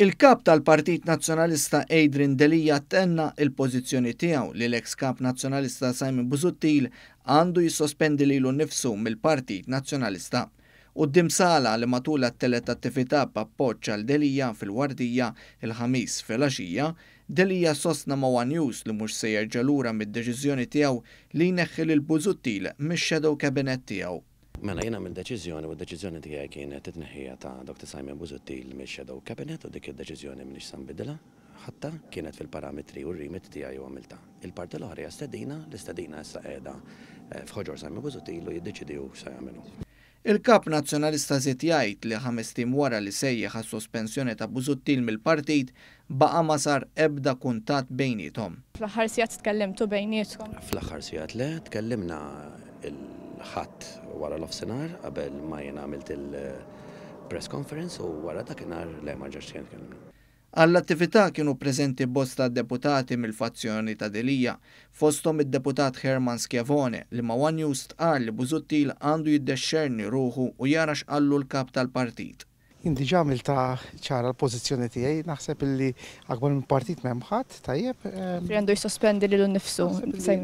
Il-Kap tal-Partit Nazzjonalista Adrian Delia tenna l-pożizzjoni tiegħu li l-eks Kap Nazzjonalista Simon Busuttil għandu jissospendi lilu nnifsu mill-Partit Nazzjonalista. Quddiem sala li matulha ttelgħet attività b'appoġġ għal Delia fil-Wardija il-Ħamis filgħaxija, Delia sostna ma' one News li mhux se jerġa' lura mid-deċiżjoni tiegħu li jneħħi lil Busuttil mix-shadow cabinet tiegħu. Mela jien għamilt deċiżjoni u d-deċiżjoni tiegħi kienet it-tneħħija ta' Doctor Simon Busuttil mix-Shadow Cabinet u dik id-deċiżjoni m'iniex sa nbiddilha. Ħadtha, kienet fil-parametri u r-remit tiegħi u għamiltha. Il-parti l-oħra hija stedina, l-istedina issa qiegħda f'ħoġor Simon Busuttil u jiddeċiedi hu x'sa jagħmel hu. Il-Kap Nazzjonalista żied jgħid li ħamest ijiem wara li sejjaħ għas-sospensjoni ta' Busuttil mill-partit, baqa' ma sar ebda kuntatt bejniethom. Fl-aħħar sigħat tkellimtu bejnietkom? Fl-aħħar sigħat le, tkellimna il-Ħadd wara nofsinhar qabel ma jien għamilt il-press conference u wara dakinhar le ma rġax tkellimna. Għall-attività kienu preżenti bosta deputati mill-fazzjoni ta' Delia, fosthom id-deputat Hermann Schiavone li ma' one News stqarr li Busuttil għandu jiddexxerni ruħu u jara x'qallu l-Kap tal-partit. Jien diġà għamiltha ċara l-pożizzjoni tiegħi, naħseb illi akbar minn partit m'hemm ħadd, tajjeb. Ġifieri għandu jissospendi lilu nnifsu.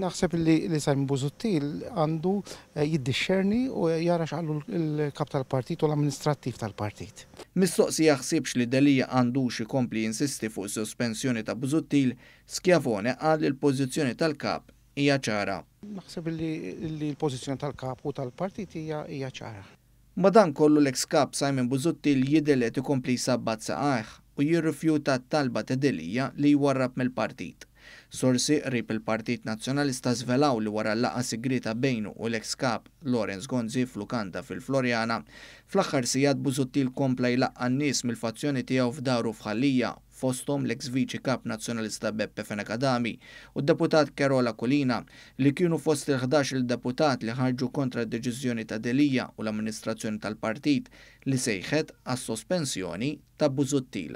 Naħseb illi Simon Busuttil għandu jiddixxerni u jara x'qallu l-kap tal-partit u l-amministrattiv tal-partit. Mistoqsi jaħsibx li Delia għandux ikompli jinsisti fuq is-sospensjoni ta' Busuttil, Schiavone qal li l-pożizzjoni tal-Kap hija ċara. Naħseb illi l-pożizzjoni tal-Kap u tal-partit hija ċara. Madankollu l-eks Kap Simon Busuttil jidher li qed ikompli jsabbat saqajh u jirrifjuta t-talba ta' Delia li jwarrab mill-partit. Sorsi qrib il-Partit Nazzjonalista żvelaw li wara laqgħa sigrieta bejnu u l-eks Kap Lawrence Gonzi f'lukanda fil-Floriana, fl-aħħar sigħat Busuttil kompla jlaqqa' n-nies mill-fazzjoni tiegħu f'daru f'Ħal Lija fosthom l-eks Viċi Kap Nazzjonalista Beppe Fenech Adami u d-Deputat Karol Aquilina, li kienu fost il-ħdax-il deputat li ħarġu kontra d-deċiżjoni ta' Delia u l-amministrazzjoni tal-partit li sejħet għas-sospensjoni ta' Busuttil.